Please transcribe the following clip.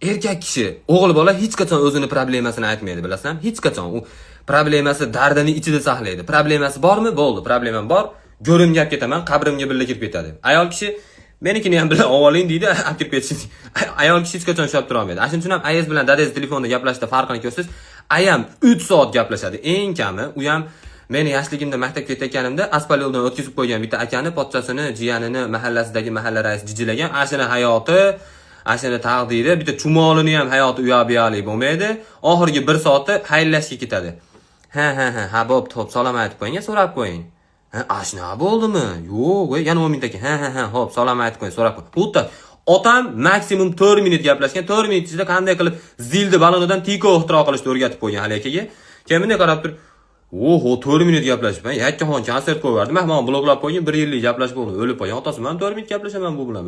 Erkak kishi, o'g'il bola hech qachon o'zini problemasini aytmaydi, bilasizmi? Hech qachon. U problemasi, dardini ichida saqlaydi. Problemasi bormi? Bo'ldi, problemam bor. Go'rimga olib ketaman, qabrimga birga kirib ketadi. Ayol kishi menikini ham birga oling deydi, olib kirib ketish. Ayol kishi hech qachon ushlab tura olmaydi. Ana shuning uchun ham ayangiz bilan dadangiz telefonda gaplashishda farqini ko'rsangiz, ayam 3 soat gaplashadi eng kami. U ham meni yoshligimda maktabga ketayotganimda asfalt yo'ldan o'tkazib qo'ygan bitta akani pochchasini, jiyanini mahallasidagi mahalla raisi jijilagan. Ana hayoti, ana taqdiri, bitta chumolini ham hayoti u yoq bu yoqlik bo'lmaydi. Oxirgi bir soati xayrlashga ketadi. Ha, bo'pti, xo'p, salom aytib qo'ying, so'rab qo'ying. Ha, ashna bo'ldimi? Yo'q, yana 10 minutdan keyin. Ha, xo'p, salom aytib qo'ying, so'rab qo'ying. Xuddi otam maksimum 4 minut gaplashgan. 4 minut ichida qanday qilib zilni balonidan tiko ixtiro qilishni o'rgatib qo'ygan hali akaga. Keyin bunday qarab turib, oho, 4 minut gaplashibman. Yakkaxon konsert qo'yib yubordim. Man bloklab qo'ygan, bir yillik gaplashib bo'ldi. O'lib qolgan otasi, man 4 minut gaplashaman bu bilan.